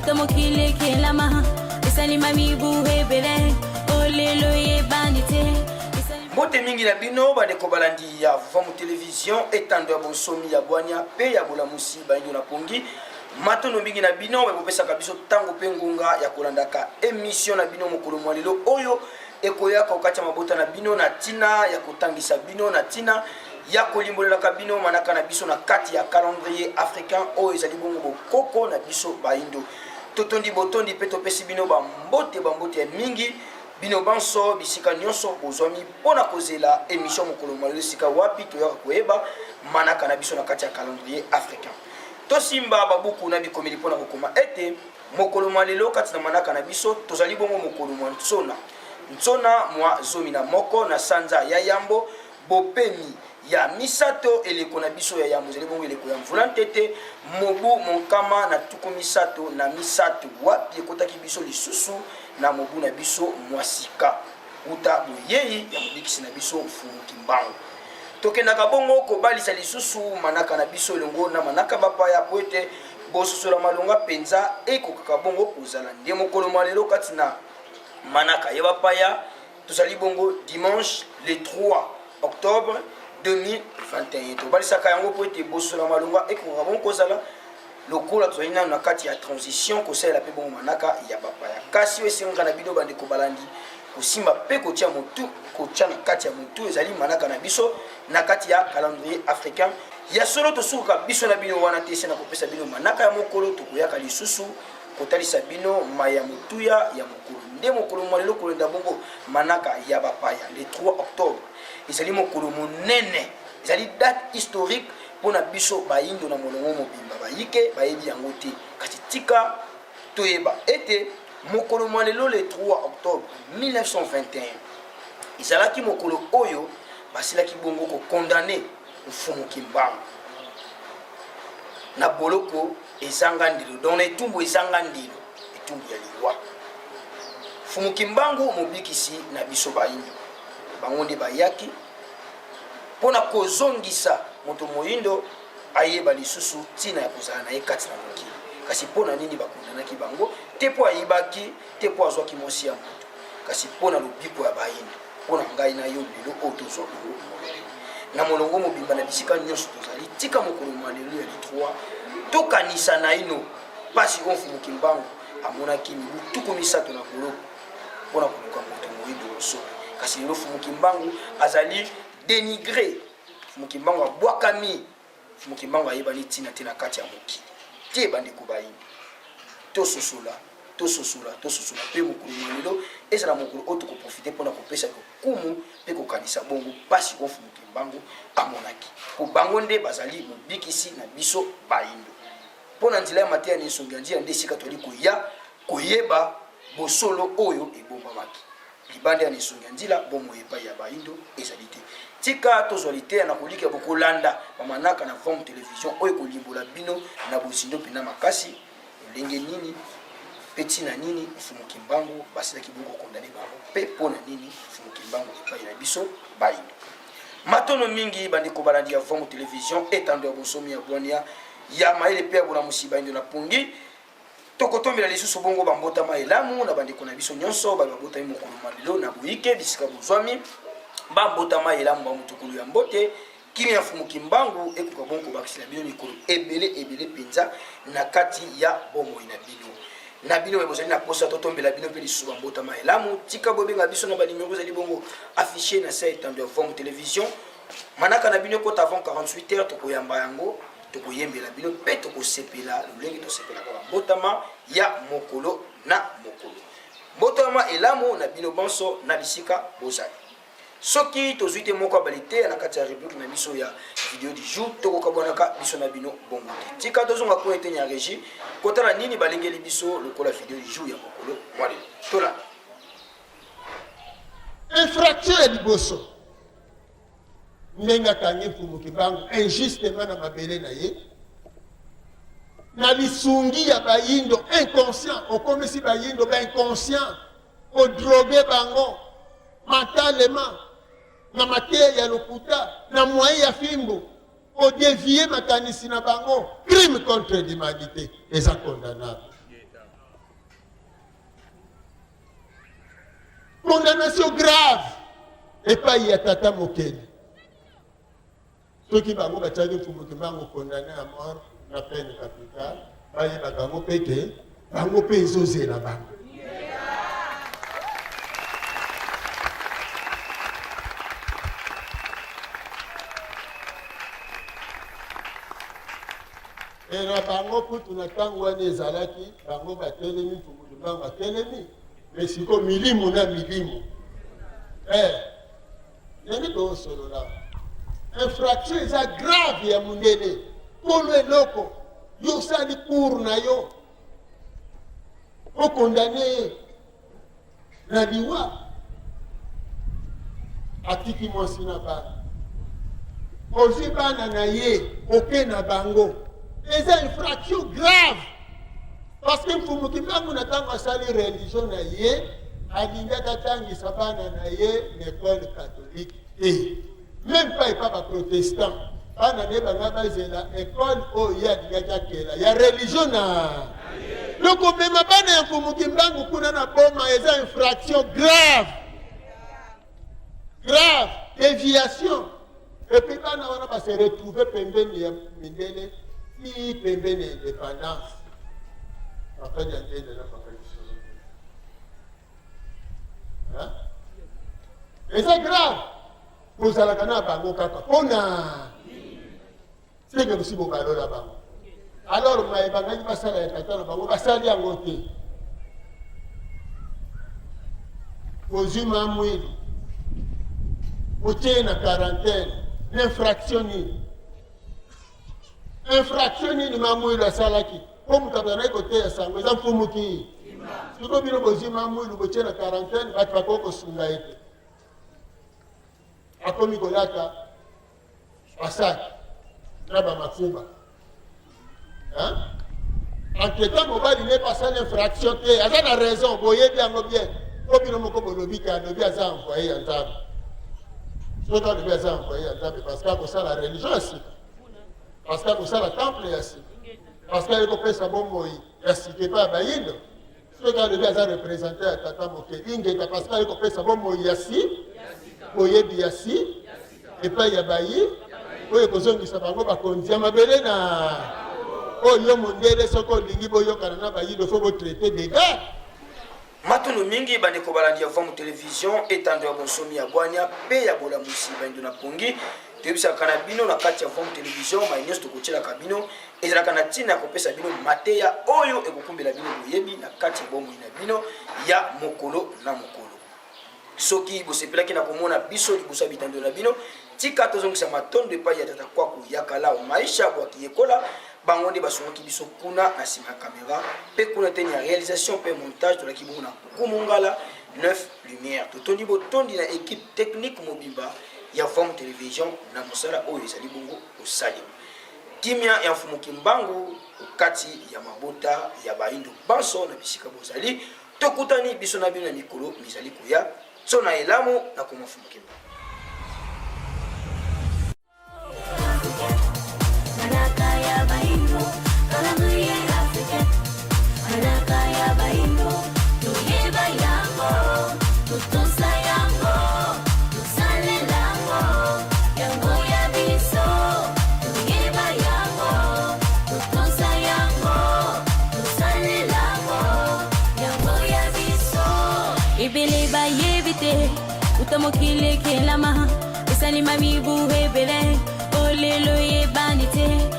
Uta mokili ekelama esalima mibu ebele olelo eyebani te. Mbote mingi na bino bandeko balandi ya Vamu Television, etando ya bonsomi ya bwania pe ya bolamusi bayindo na pongi. Matondo mingi na bino baye bopesaka biso tango pe ngonga ya kolandaka emission na bino mokolo mwa lelo oyo ekoyaka okati ya mabota na bino na tina ya kotangisa bino na tina ya kolimbolelaka bino manaka na biso na kati ya calendrier africain oyo ezali bongo bokoko na biso bayindo. Totondi botondi pe topesi bino bambote bambote ya mingi bino banso bisika nyonso bozwami mpo na kozela emission mokolo mwa lelo esika wapi toyaka koyeba manaka na biso na kati ya calendrier africain. Tosimba babuku na bikomeli mpo na kokoma ete mokolo mwa lelo kati na manaka na biso tozali bongo mokolo mwa nsona nsona mwa 11 na sanza ya yambo bopemi ya misato eleko na biso ya yambo ezali bongo eleko ya mvula ntete mobu monkama na 33 wapi ekotaki biso lisusu na mobu na biso mwa sika uta boyei ya mobikisi na biso Mfumu Kimbangu. Tokendaka bongo kobalisa lisusu manaka na biso elongo na manaka bapaya mpo ete bososola malonga mpenza ekokaka bongo kozala nde mokolo mwa lelo kati na manaka ya bapaya. Tozali bongo dimanche le 3 octobre 2021. Tobalisaka yango mpo ete bososola malonga ekokaka bongo kozala lokola tozali nano na kati ya transition kosalela mpe bongo manaka ya bapaya. Kasi oyo esengaka na bino bandeko balandi kosimba mpe kotia motu kotia na kati ya motu ezali manaka na biso na kati ya calendrier africain. Ya solo tosukaka biso na bino wana te, se na kopesa bino manaka ya mokolo tokoyaka lisusu kotalisa bino mai ya motuya ya mokolo. Nde mokolo mwa lelo kolenda bongo manaka ya bapaya le 3 octobre ezali mokolo monene, ezali date historique mpo na biso bayindo na molongo mobimba. Bayike bayebi yango te, kasi tika toyeba ete mokolo mwa lelo le 3 octobre 1921 ezalaki mokolo oyo basilaki bongo kokondane Mfumu Kimbangu na boloko ezanga ndelo, donc na etumbu ezanga ndelo, etumbu ya liwa. Mfumu Kimbangu mobikisi na biso bayindo, bango nde bayaki mpo na kozongisa moto moyindo ayeba lisusu ntina ya kozala na ye kati na mokili. Kasi mpo na nini bakondanaki bango? Te mpo ayibaki, te mpo azwaki mwasi ya moto, kasi mpo na lobiko ya bayindo, mpo na ngai na yo lelo oyo tozwa bongo molongo na molongo mobimba na bisika nyonso tozali. Tika mokolo mwa lelo ya le 3 tokanisa naino mpasi oyo Mfumu Kimbangu amonaki mibu 30 na boloko mpo na koluka moto moyindo bonsomi. Kasi lelo Mfumu Kimbangu azali denigre, Mfumu Kimbangu abwakami, Mfumu Kimbangu ayebani ntina te na kati ya mokili te. Bandeko bayindo, tososola, tososola, tososola mpe mokolo mwa lelo ezala mokolo oyo tokoprofite mpo na kopesa lokumu mpe kokanisa bongo mpasi oyo Mfumu Kimbangu amonaki, mpo bango nde bazali mobikisi na biso bayindo. Mpo na nzela ya mateya na nsongi ya nzela nde esika tozali koya koyeba bosolo oyo ebombamaki libanda ya nsongi ya nzila. Bomoi epai ya bayindo ezali te. Tika tozwa liteya na kolikya bokolanda bamanaka na Vom Television oyo ekolimbola bino na bozindo mpenza makasi lolenge nini mpe ntina nini Mfumu Kimbangu basilaki bongo kokondane bango mpe mpo na nini Mfumu Kimbangu epai na biso bayindo. Matono mingi bandeko balandi ya Vom Television, etando ya bonsomi ya bwania ya mayele mpe ya bolamusi bayindo na pongi. Tokotombela lisusu bongo bambotama elamu na bandeko na biso nyonso baye babotami mokolo mwa lelo na boyike bisika bozwami. Bambotama elamu ba mutukulu ya mbote kimia ya Mfumu Kimbangu ekoka bongo kobakisela bino mikolo ebele ebele mpenza na kati ya bomoi na bino. Na bino baye bozali na posa totombela bino mpe lisusu bambotama elamu, tika bobenga biso na banimero ezali bongo affiche na se ya etando ya Vom Television. Manaka na bino ekota avant 48 heures, tokoyamba yango, tokoyembela bino mpe tokosepela lolenge tosepelaka bambotama ya mokolo na mokolo. Mbotama elamu na bino banso na bisika bozali. Soki tozwi te moko ya baliteya na kati ya rubrique na biso ya video du jour, tokokabwanaka biso na bino bongo te. Tika tozonga kuna eteni ya regie kotala nini balengeli biso lokola video du jour ya mokolo mwa lelo. Tolanda. Infraction ya liboso, ndenge akangi Mfumu Kimbangu injustement na mabele na ye, na lisungi ya bayindo inconscient, okomisi bayindo ba inconscient, odrogue bango mentalement na mateya ya lokuta, na moyen ya fimbo, odevie makanisi na bango. Crime contre l'humanité eza condamnable. Condamnation grave epai ya tata mokeli. Soki bango batiaki Mfumu Kimbangu condamne à mort na peine capitale, bayebaka yango mpe ke bango mpe ezozela bango. E na bango kutu na ntango wana ezalaki bango batelemi, Mfumu Kimbangu atelemi, me sikoyo milimu na milimu eh. Ndenge tozosolola, infraction eza grave ya mundele. Kolo eloko yo osali cour na yo okondane ye na liwa, atiki mwasi na bana, ozwi bana na ye oke na bango, eza infraction grave. Parce que Mfumu Kimbangu na ntango asali religion na ye alingaki atangisa bana na ye na école catholique te, même pas epa ba protestant. Bana na ye banga bazela école oyo ye alingaki akela ya religion na donc komema bana ya Mfumu Kimbangu kuna na boma eza infraction grave grave, déviation. Et puis bana wana ba se retrouver pembeni ya mindele ti pembeni ya independance. Papa Diangenda na papa Lisolo. Hein? Eza grave. Bozalaka na bango kaka pona seke bosi bobalola bango. Alors maye bangaki basala ya tata na bango basali yango te. Bozwi mamwili botie na quarantaine na infraction nini? Infraction nini mamwilu asalaki? Mpo moto abandaki koteya sango eza mfumuki. Sikoyo bino bozwi mamwilu botie na quarantaine, bato bakoki kosunga ye te. Akomi kolata basaki na bamakuba entre-temps mobali ne asali infraction te, aza na raison, boyebi yango bien po bino moko bolobi ke alobi aza envoye ya Nzambe. Soki alobi aza envoye ya Nzambe, parce que akosala religion ya sika, parce que akosala temple ya sika, parce que aye kopesa bomoi ya sika epai ya bayindo. Soki alobi aza representant ya tata moke ingeta, parce que aye kopesa bomoi ya si boyebi ya si epai ya bayi oyo ekozongisa bango bakonzi ya mabele na oyo mondele. Soki olingi boyokana na bayindo, fo botraite dega. Matondo mingi bandeko balandi ya Vamu Television, etando ya bonsomi ya bwania pe ya bolamusi baindo na pongi. Toyebisaka na bino na kati ya Vamu Television mai nyonso tokotielaka bino ezalaka na ntina ya kopesa bino mateya oyo ekokumbela bino boyebi na kati ya bomoi na bino ya mokolo na mokolo. Soki bosepelaki na komona biso liboso ya bitando na bino, tika tozongisa matondo epai ya tata Kwaku Yakala Maisha Bwakiyekola. Bango nde basungaki biso kuna na nsima ya kamera mpe kuna teni ya réalisation mpe montage. Tolaki bongo na Kumungala 9 Lumière. Totondi botondi na équipe technique mobimba ya Vam Television na mosala oyo ezali bongo kosalema. Kimia ya Mfumu Kimbangu kati ya mabota ya Bayindo banso na bisika bozali. Tokutani biso na bino na mikolo mizali koya. Tsona elamu na koma Mfumu Kimbangu. Ebele bayebi te uta mokili ekelama esalima mibu ebele olelo eyebani te.